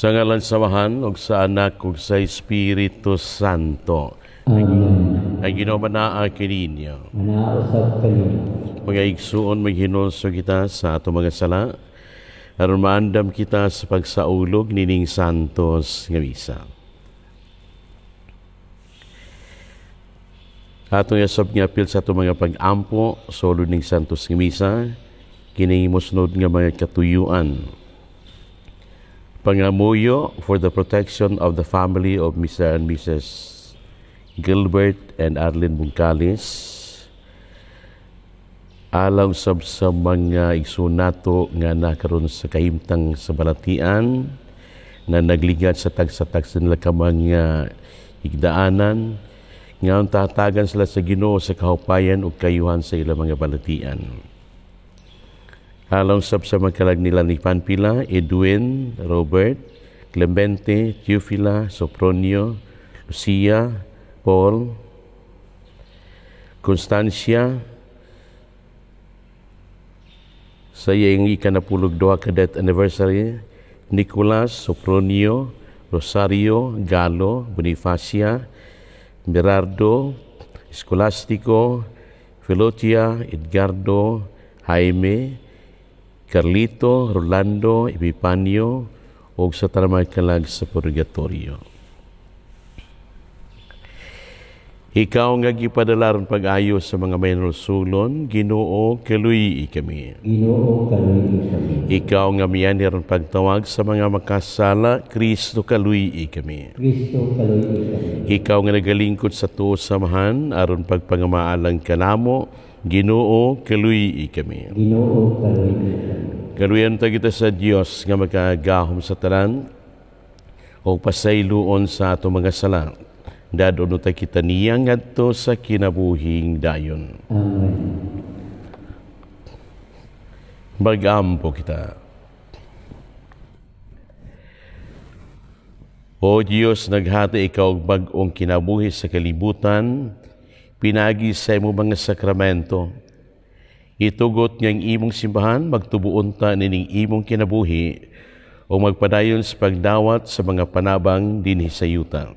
Sa ngalan sa Amahan ug sa Anak ug sa Espiritu Santo. Amen. Ang Ginoo manaa kininyo. Manaa usab kanimo. Mga igsuon, maghinulsol kita sa atong mga sala aron maandam kita sa pagsaulog nining santos nga misa. Atong yasab nga apil sa atong mga pag-ampo sa sulod ning santos nga misa, kining mosunod nga mga katuyuan. Pangamuyo for the protection of the family of Mr. and Mrs. Gilbert and Arlene Bungkalis, alang sab sa mga igsoon nato nga nakaron sa kahimtang sa balatian na nagligad sa tagsa-tagsa nila ka mga higdaanan, nga tatagan sila sa Ginoo sa kahupayan ug kayuhan sa ilang mga balatian. Alang sab sa magkalag nila ni Panpila, Edwin, Robert, Clemente, Teofila, Sopronio, Lucia, Paul, Constancia, sa iyang ikanapulog duha ka death anniversary, Nicolas, Sopronio, Rosario, Galo, Bonifacia, Berardo, Escolastico, Filotia, Edgardo, Jaime, Carlito, Rolando, Epifanio, ug sa tanang kalag sa purgatorio. Ikaw nga gipadala aron pag-ayo sa mga mahinulsulon, Ginoo, kaluyi kami. Ginoo, kaluyi kami. Ikaw nga mianhi aron pagtawag sa mga makasala, Kristo, kaluyi kami. Kristo, kaluyi kami. Ikaw nga nagalingkod sa tuo samahan aron pagpangamaalang kanamo, Ginoo, kaluyi kami. Ginoo, kaluyi kami. Kaluyan ta kita sa Dios nga makagahom sa tanan o pasayloon sa ato mga sala. Dadon ta kita niya ngadto sa kinabuhing dayon. Amen. Mag-ampo kita. O Dios, naghati ikaw og bag-ong kinabuhi sa kalibutan, pinagi sa imong mga sakramento. Itugot nga ang imong simbahan magtubuon ta nining imong kinabuhi o magpadayon sa pagdawat sa mga panabang dinhi sa yuta.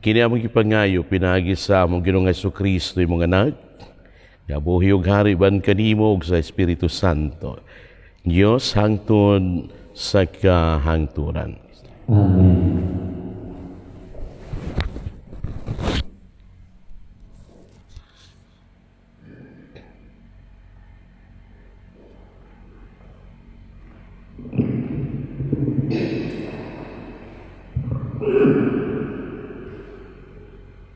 Kini among gipangayo pinaagi sa among Ginoong Hesukristo, imong anak, nga buhi ug hari ban kanimo ug sa Espiritu Santo. Dios hangtod sa kahangturan. Amen.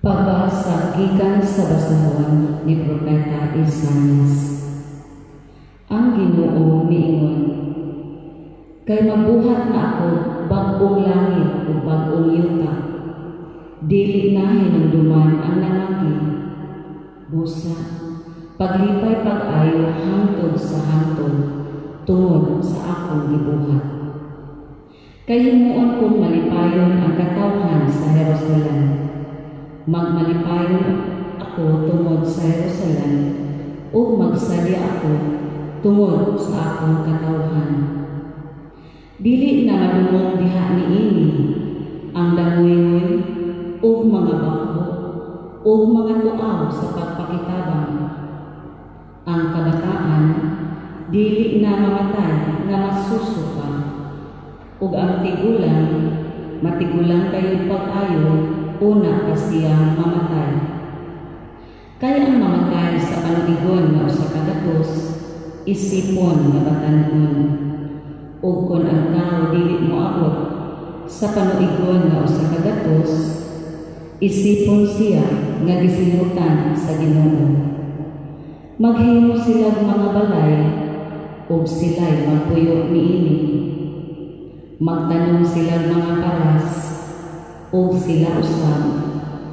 Pagbasa gikan sa basahon ni Propeta Isaias. Ang Ginoo miingon, kay magbuhat na ako bag-ong langit ug bag-ong yuta. Dili na hinumduman ang nangagi. Busa, paglipay pag-ayo hangtod sa hangtod tungod sa akong gibuhat. Kay himuon kong malipayon ang katawhan sa Jerusalem. Magmalipayon ako tungod sa Jerusalem, ug magsadya ako tungod sa akong katawhan. Dili na madungog diha niini ang dangoy ug mga bakho ug mga tuaw sa pagpakitabang. Ang kabataan dili na mamatay nga masusuka, ug ang tigulang matigulang kayod pag-ayo una pa siya mamatay. Kay ang mamatay sa panuigon nga usa ka gatos, isipon nga batan-on. Ug kon ang tawo dili moabot sa panuigon nga usa ka gatos, isipon siya nga gisilutan sa Ginoo. Maghimo silag mga balay ug sila'y magpuyo niini. Magtanom silag mga paras ug sila usab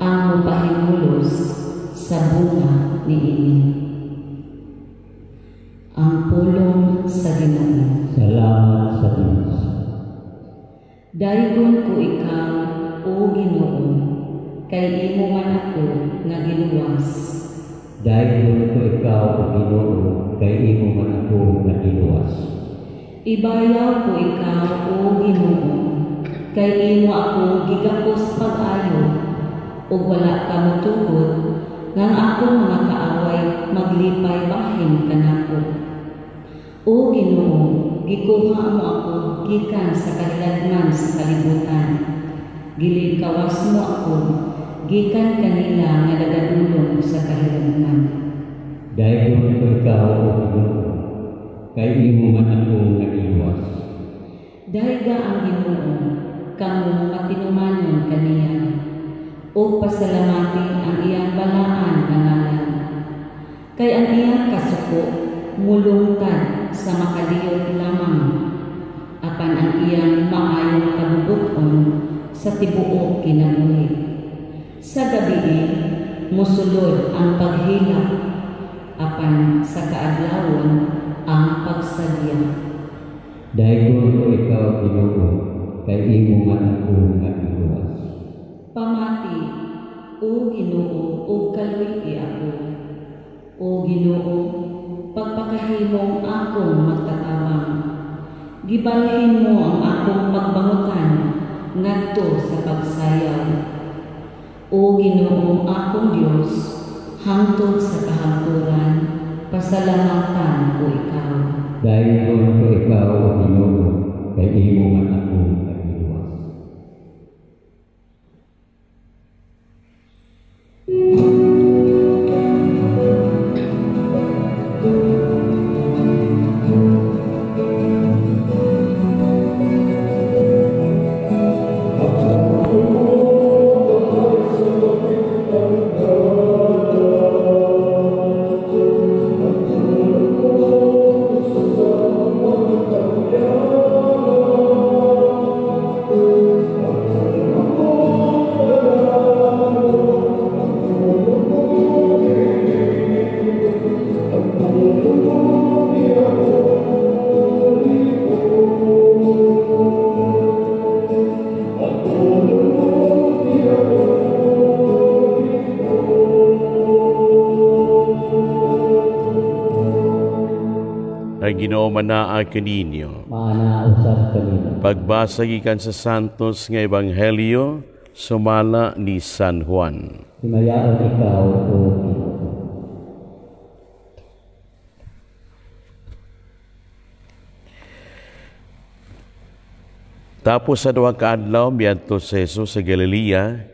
ang mopahimulos sa bunga niini. Ang pulong sa Ginoo. Salamat sa Dios. Daygon ko ikaw, o Ginoo, kay imo man ako nga giluwas. Daygon ko ikaw, o Ginoo, kay imo man ako nga giluwas. Ibayaw ko ikaw, O Ginoo, kay imo ako gigapos pag-ayo, ug wala ka motugot nga ang akong mga kaaway maglipay bahin kanako. O Ginoo, gikuha mo ako gikan sa kahiladman sa kalibutan. Gilikawas mo ako gikan kanila nga nagadulong sa kahiladman. Daygon ko ikaw, O Ginoo, kay imo man akong nagiluwas. Dayga ang Ginoo, kamo nga tinumanon kaniya, ug pasalamati ang iyang balaan nga ngalan. Kay ang iyang kasuko mulungtad sa makadiyot lamang, apan ang iyang maayong kabubut-on sa tibuok kinabuhi. Sa gabii mosulod ang paghilak, apan sa kaadlawon ang pagsadya. Daygon ko ikaw, Ginoo, kay imo man akong nagiluwas. Pamati, O Ginoo, ug kaluy-i ako. O Ginoo, pagpakahimong akong magtatabang. Gibalhin mo ang akong pagbangutan ngadto sa pagsayaw. O Ginoo, akong Dios, hangtod sa kahangturan, pasalamatan ko ikaw. Daygon ko ikaw, O Ginoo, kay imo man akong nagiluwas. Ang Ginoo manaa kaninyo. Maana usab kanino. Pagbasa gikan sa Santos nga Ebanghelyo sumala ni San Juan. Himayaon ikaw, O Ginoo. Tapos sa duha ka adlaw miadto si Jesus sa Galilea,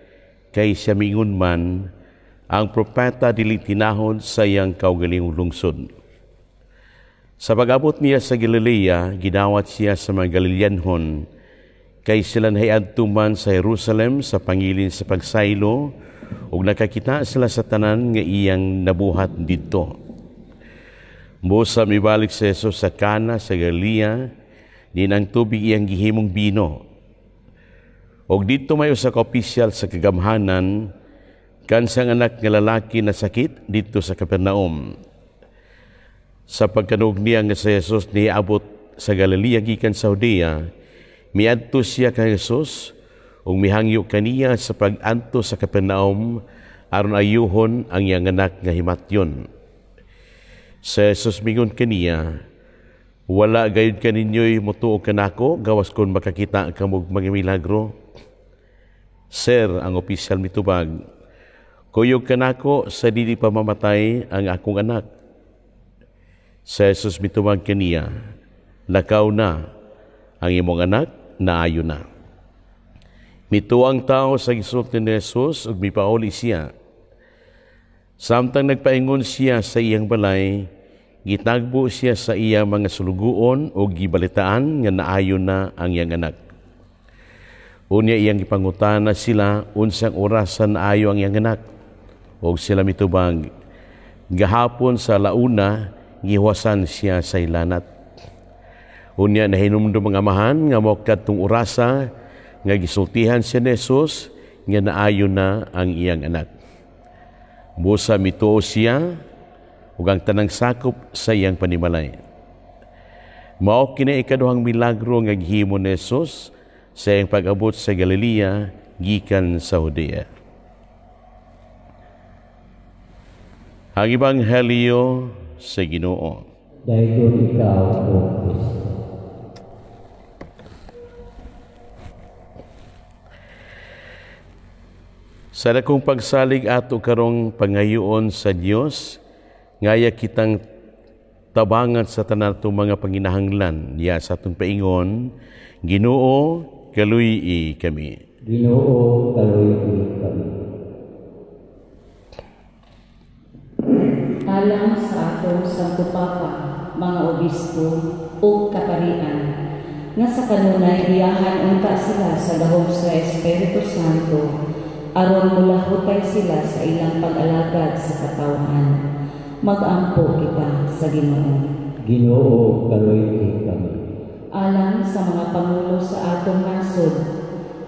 kay siya mingon man ang propeta dili tinahod sa iyang kaugalingong lungsod. Sa pag-abot niya sa Galilea, ginawat siya sa mga Galileanhon, kay sila nahiadto man sa Jerusalem sa pangilin sa pagsaylo, ug nakakita sila sa tanan nga iyang nabuhat didto. Busa mibalik si Jesus sa Cana sa Galilea, din ang tubig iyang gihimong bino. Og didto may usa ka opisyal sa kagamhanan, kansang anak nga lalaki na sakit didto sa Capernaum. Sa pagkanog niya nga si Jesus niabot sa Galilea gikan sa Judea, miadto siya kay Jesus ug mihangyo kaniya sa pag-anto sa Capernaum aron ayuhon ang iyang anak nga himatyon. Si Jesus mingon kaniya, "Wala gayud kaninyo'y motuo kanako gawas kon makakita kamog mga milagro." Sir, ang opisyal mitubag, "Kuyog kanako sa dili pa mamatay ang akong anak." Si Jesus mitubag kaniya, "Lakaw na, ang imong anak naayo na." Mituo ang tao sa gisulti ni Jesus ug mipauli siya. Samtang nagpaingon siya sa iyang balay, gitagbo siya sa iyang mga sulugoon ug gibalitaan nga naayo na ang iyang anak. Unya iyang gipangutana sila unsang orasan naayo ang iyang anak. Ug sila mitubag, "Gahapon sa launa gihuwasan siya sa ilanat." Unya nahinumdum ang amahan nga mao kadtong orasa nga gisultihan siya ni Jesus nga naayo na ang iyang anak. Busa mituo siya ug ang tanang sakop sa iyang panimalay. Mao kini ikaduhang milagro nga gihimo ni Jesus sa iyang pag-abot sa Galilea gikan sa Judea. Ang Ebanghelyo sa Ginoo. Daygon ikaw, O Kristo. Sa dakong pagsalig ato karong pangayoon sa Dios, ngaya kitang tabangan sa tanan atong mga panginahanglan niya sa atong paingon, Ginoo, kaluy-i kami. Ginoo, kaluy-i kami. Alang sa atong Santo Papa, mga obispo ug kaparian, nga sa kanunay giyahan unta sila sa gahom sa Espiritu Santo, aron mulahutay sila sa ilang pag-alagad sa katawhan. Mag-ampo kita sa Ginoo. Ginoo, kaluy-i kami. Alang sa mga pangulo sa atong nasod,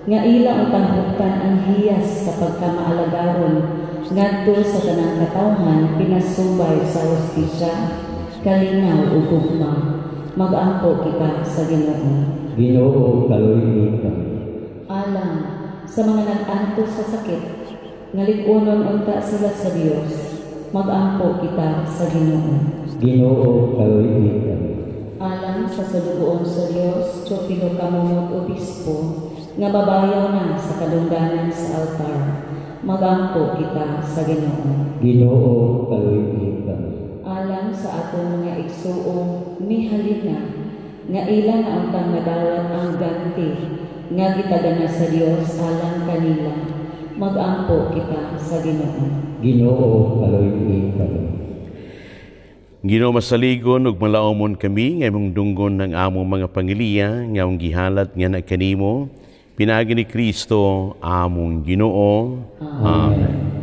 nga ila untang huptan ang hiyas sa pagkamaalagaron ngadto sa tanang katawhan pinasubay sa hustisya, kalinaw ug gugma. Mag-ampo kita sa Ginoo. Ginoo, kaluy-i kami. Alang sa mga nag-antos sa sakit, nga lig-unon unta sila sa Dios, mag-ampo kita sa Ginoo. Ginoo, kaluy-i kami. Alang sa salugoon sa Dios, Teofilo Camomot Obispo, nga babayaw na sa kadungganan sa altar, mag-ampo kita sa Ginoo. Ginoo, kaluy-i kami. Alang sa atong mga igsuong mihalin na, nga ila na untang madawat ang ganti nga gitagana sa Dios alang kanila, mag-ampo kita sa Ginoo. Ginoo, kaluy-i kami. Ginoo, masaligon ug malaomon kami nga imong dunggon ng among mga pangiliya nga among gihalat nga na kanimo pinaagi ni Kristo among Ginoo. Amen.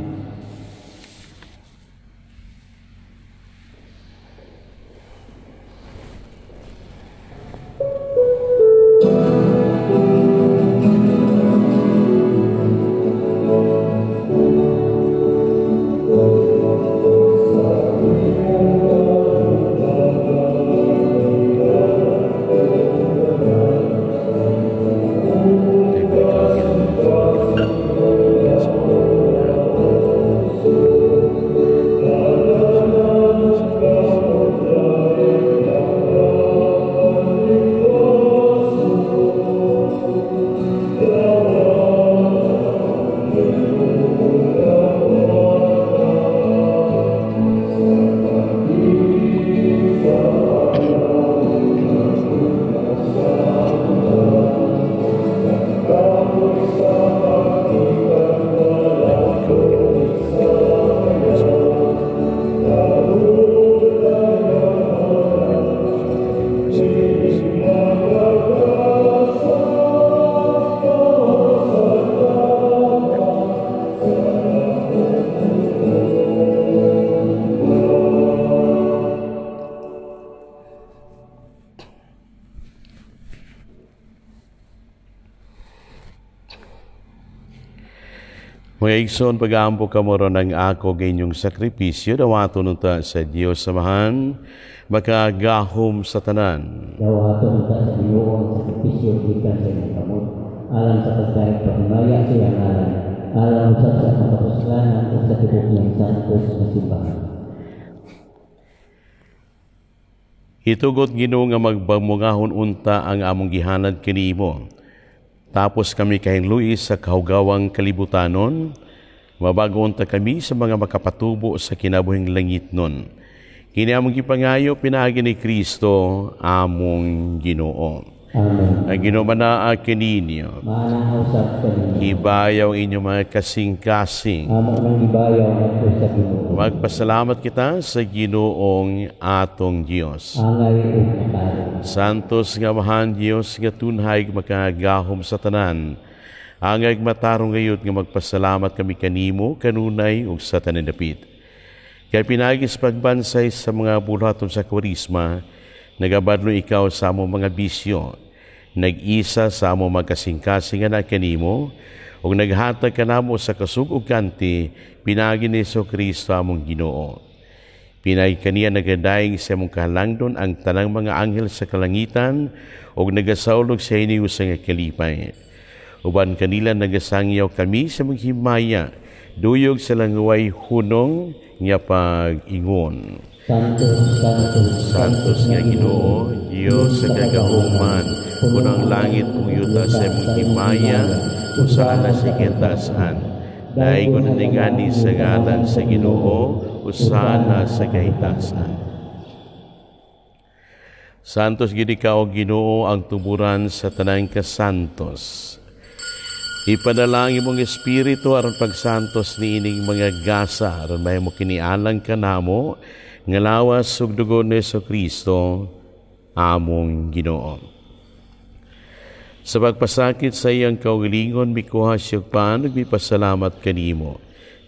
Mga igsoon, pag-aampo kamo ron ang ako inyong sakripisyo, dawaton unta sa Dios Amahan, makagahom sa tanan. Dawaton unta sa Ginoo ang sakripisyo gikan sa inyong kamot, alang sa pagdayeg pahimaya sa iyang ngalan, alang usab sa makapuslanan ug sa tibuok niyang santos nga simbahan. Hitugot Ginoo nga magbamungahon unta ang among gihalad kanimo. Tapos kami kahinluis sa kahugawang kalibutanon, mabago unta kami sa mga makapatubo sa kinabuhing langit nun. Kini among gipangayo, pinaagi ni Kristo, among Ginoo. Amen. Ang Ginoo manaa kaninyo. Maanang usab kaninyo. Hibayaw inyong mga kasing-kasing. Amo nang hibayaw ngadto sa Ginoo. Magpasalamat kita sa Ginoong atong Dios. Angay ug matarong. Santos nga Amahan Dios nga tunhay makagahom sa tanan. Angay matarong gayud nga magpasalamat kami kanimo kanunay ug sa tanan dapit. Kay pinaagi sa pagbansay sa mga buluhaton sa Kwarisma, nagabadlo ikaw sa among mga bisyo, nag-isa sa among mga kasing-kasing nga kanimo, ug naghatag kanamo sa kasug ug kanti, pinaagi ni Jesucristo among Ginoo. Pinaagi kaniya nagadaig sa among kahalangdon ang tanang mga anghel sa kalangitan, ug nagasaulog sa hiniusa nga kalipay. Uban kanila nagasangyaw kami sa mga himaya, duyog sa languay hunong nga pag-ingon. Santos, Santos, Santos nga Ginoo, Dios sa kagahuman, puno ang langit ug yuta sa imong himaya, usana sa kintasan. Daigon ningani sa ngalan sa Ginoo, usana sa kahitasan. Santos gid ikaw, Ginoo, ang tuburan sa tanang kasantos. Ipadala ang imong espiritu aron pagsantos niining mga gasa, aron mahimo kinialang kanamo nga lawas ug dugo ni Hesukristo among Ginoo. Sa pagpasakit sa iyang kaugalingon, mikuha siya og pan ug mipasalamat kanimo.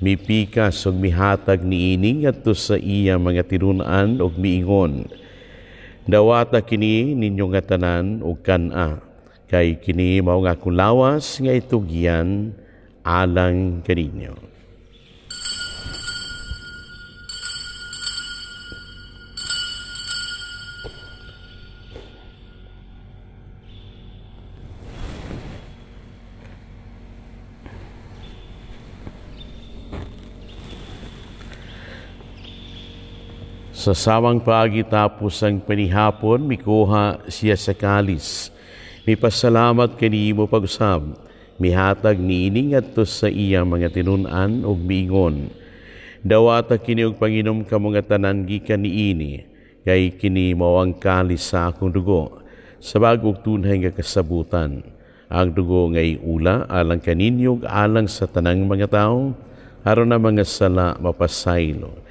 Mipikas ug mihatag niini ngadto sa iya mga tinun-an ug miingon, dawata kini ninyo nga tanan ug kan-a, kay kini mao nga akong lawas nga itugyan alang kaninyo. Sa sawang paagi tapos ang panihapon, mikuha siya sa kalis. Mipasalamat kanimo pag-usab, mihatag niini ngadto sa iya mga tinun-an ug miingon, dawata kini og panginom kamo nga tanan gikan niini, kay kini mao ang kalis sa akong dugo, sa bag-ong tunhay nga kasabutan. Ang dugo nga iula alang kaninyo ug alang sa tanang mga tawo, aron ang mga sala mapasaylo.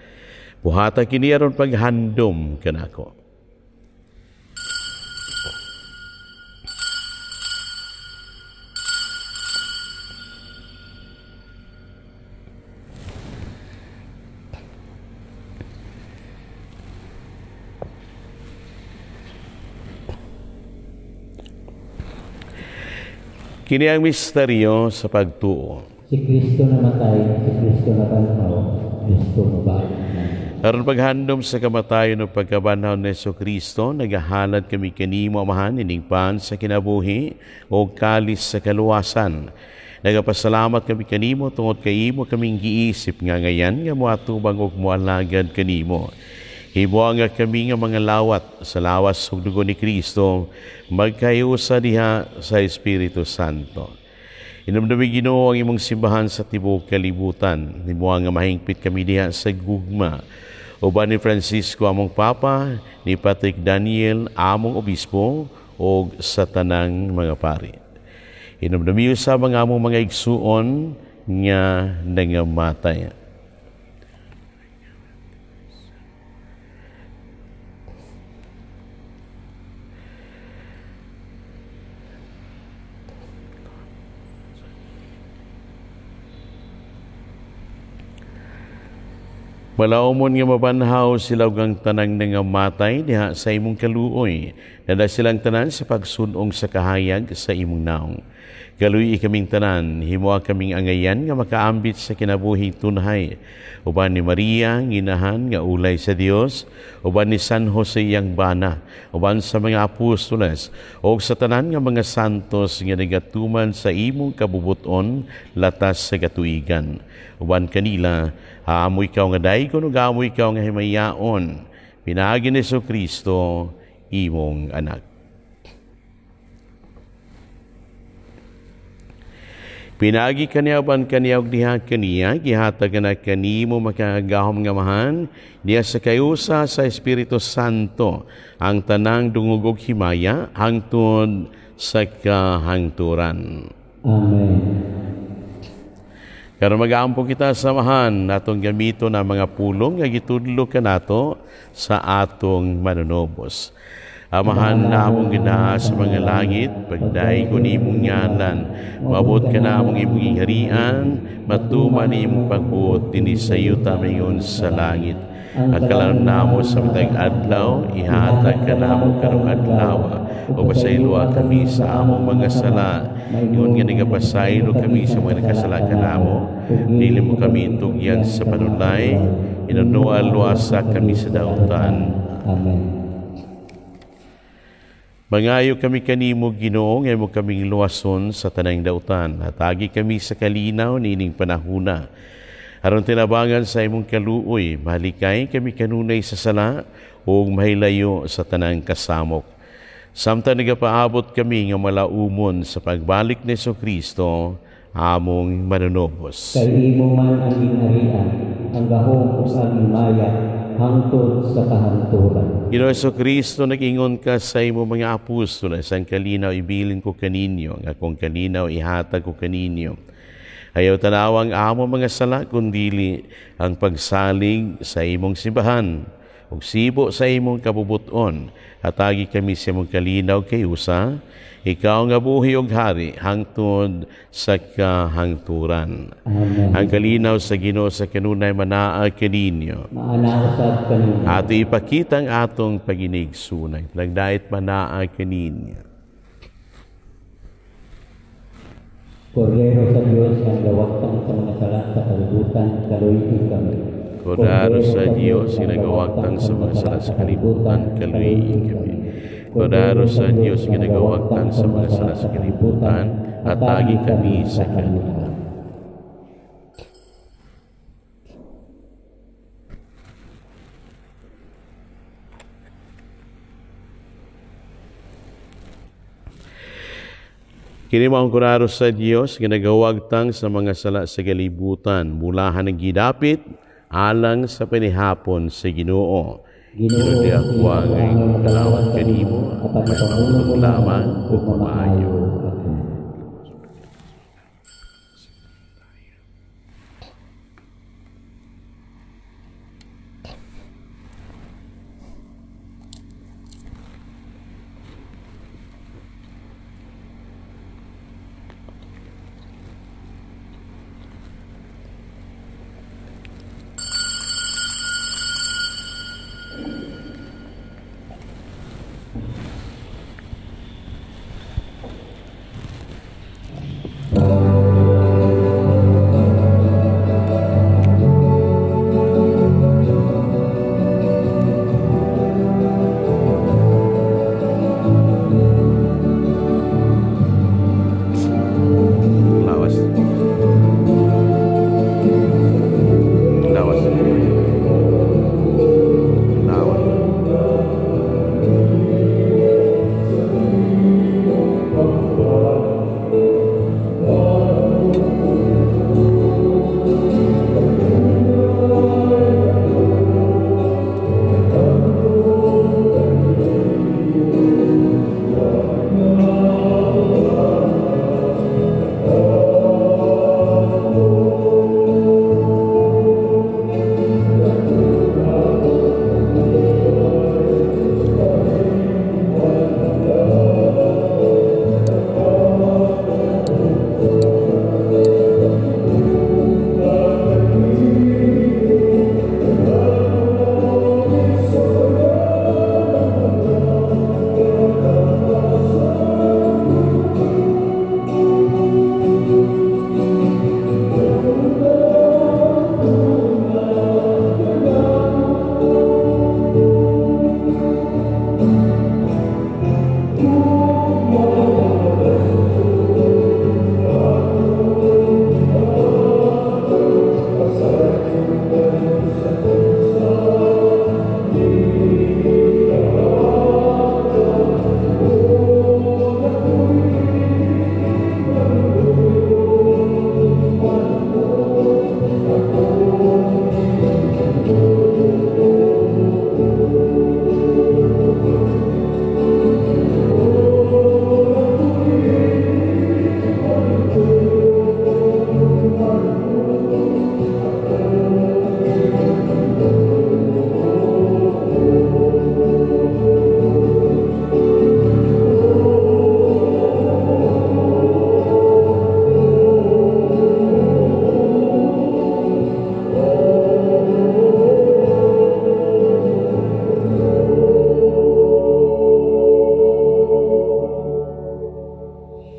Buhata kini aron paghandom kanako. Kini ang misteryo sa pagtuo. Si Kristo namatay, si Kristo nabanhaw, Kristo mabalik. Aron paghandom sa kamatayon ug pagkabanhaw ni Hesukristo, nagahalad kami kanimo, Amahan, ining pan sa kinabuhi o kalis sa kaluwasan. Nagapasalamat kami kanimo tungod kay imo kaming giisip nga ngayan nga moatubang ug moalagad kanimo. Himoa nga kami nga mga lawat sa lawas ug dugo ni Kristo, magkayusa diha sa Espiritu Santo. Inumdumi Ginoo ang imong simbahan sa tibuok kalibutan. Himoa nga mahingpit kami diha sa gugma. Uban ni Francisco among Papa, ni Patrick Daniel among Obispo, ug sa tanang mga pari. Inumdumi usab ang among mga igsuon nga nangamatay. Malaumon nga mabanhaw sila ug ang tanang nangamatay diha sa imong kaluoy. Nada silang tanan sa pagsunong sa kahayag sa imong naong. Kaluoy kaming tanan, himoa kaming angayan nga makaambit sa kinabuhing tunhay. Uban ni Maria, nginahan nga ulay sa Dios, uban ni San Jose iyang bana, uban sa mga apostoles, ug sa tanan nga mga santos nga nagatuman sa imong kabubuton latas sa katuigan. Uban kanila, amo ikaw nga daygon ug amo ikaw nga himayaon, pinaagi ni Hesukristo imong anak. Pinaagi kaniya uban kaniya ug diha kaniya, gihatag na kanimo makagagahom nga Amahan, diha sa kayusa sa Espiritu Santo, ang tanang dungog ug himaya hangtod sa kahangturan. Amen. Karon mag-aampo kita sa Amahan, atong gamiton ang mga pulong nga gitudlo kanato sa atong manunobos. Amahan namong ginaa sa mga langit, pagdaygon imong ngalan, maabot ka namong imong gingharian, matuman imong pagbuot dinhi sa yuta maingon sa langit. Ang kalanon namo sa matag adlaw, ihatag ka namo karong adlaw, o pasayloa kami sa among mga sala, ingon nga nagapasaylo kami sa mga nakasala kanamo. Dili mo kami tugyan sa panulay, inunoa luwasa kami sa dautan. Amen. Mangayo kami kanimo, Ginoo, nga imo kaming luwason sa tanang dautan. Hatagi kami sa kalinaw niining panahuna. Aron tinabangan sa imong kaluoy, malikay kami kanunay sa sala ug mahilayo sa tanang kasamok. Samtang nagapaabot kami nga malaumon sa pagbalik ni Hesukristo, among manunubos. Kay imo man ang gingharian, ang gahom ug ang himaya hangtod sa kahangturan. Ginoo Hesukristo, nag-ingon ka sa imong mga apostol, isang kalinaw ibilin ko kaninyo, ang akong kalinaw ihatag ko kaninyo. Ayaw tanawang among mga sala, kundili ang pagsalig sa imong simbahan, ug sibo sa imong kabubuton. Hatagi kami sa imong kalinaw kay usa, ikaw nga buhi ug hari hangtod sa kahangturan. Amen. Ang kalinaw sa Ginoo sa kanunay manaa kaninyo. Maana usab kaninyo. Ato ipakita ang atong paginigsunay. Nagdait manaa kaninyo. Kordero sa Dios nga gawagtang sa mga sala sa kalibutan, kaluy-i kami. Kordero sa Dios nga nagawagtang sa mga sala sa kalibutan, kaluy-i kami. Kordero sa Dios nga nagawagtang sa mga sala sa kalibutan, hatagi kami sa kalinaw. Kini mao ang kordero sa Dios nga nagawagtang sa mga sala sa kalibutan, mulahan ang gidapit alang sa panihapon sa Ginoo. Ginoo, di ako ang kalawat kanimo, apan lamang lamang ug mamaayo. Lawas. Lawas. Lawas.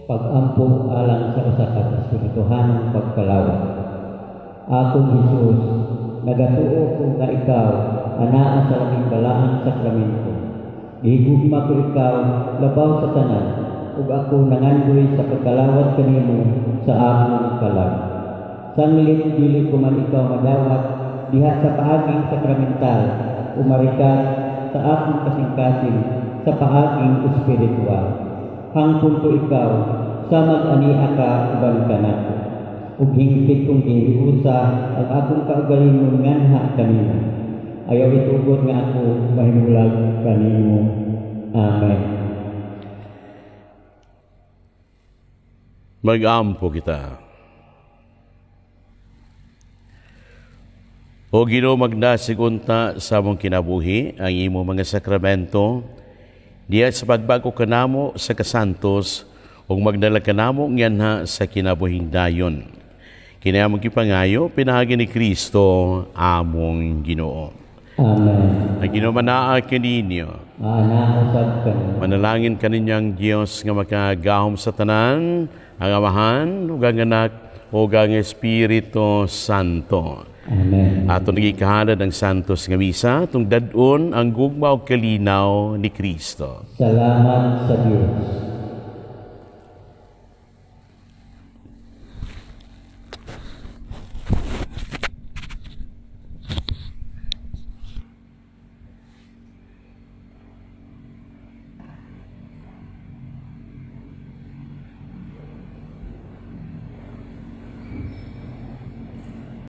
Pag-ampo alang sa usa ka espirituhanong pagkalawat. Akong Hesus, nagatuo ko nga ikaw anaa sa labing balaang sakramento. Gihigugma ko ikaw labaw sa tanan, ug ako nangandoy sa pagkalawat kanimo sa akong kalag. Sanglit dili ko man ikaw madawat diha sa paaging sakramental, umarikas sa akong kasing-kasing sa paaging espiritual. Hangpon ko ikaw, samad ania ka uban kanako. Ug hingpit kong gihiusa ang akong kaugalingon nganha kanimo. Ayaw itugot nga ako mahimulag kanimo. Amen. Mag-ampo kita. O Ginoo, magdasig unta sa among kinabuhi ang imong mga sakramento, diya sa pagbago kanamo sa kasantos ug magdala kanamo nganha sa kinabuhing dayon. Kini among gipangayo pinaagi ni Kristo among Ginoo. Amen. Ang Ginoo manaa kaninyo. Maanaa usab kaninyo. Manalangin kaninyo ang Dios nga makagahom sa tanan, ang Amahan ug ang Anak ug ang Espiritu Santo. Amen. Ato nagikahalad ang Santos nga Misa, atong dad-on ang gugma ug kalinaw ni Kristo. Salamat sa Dios.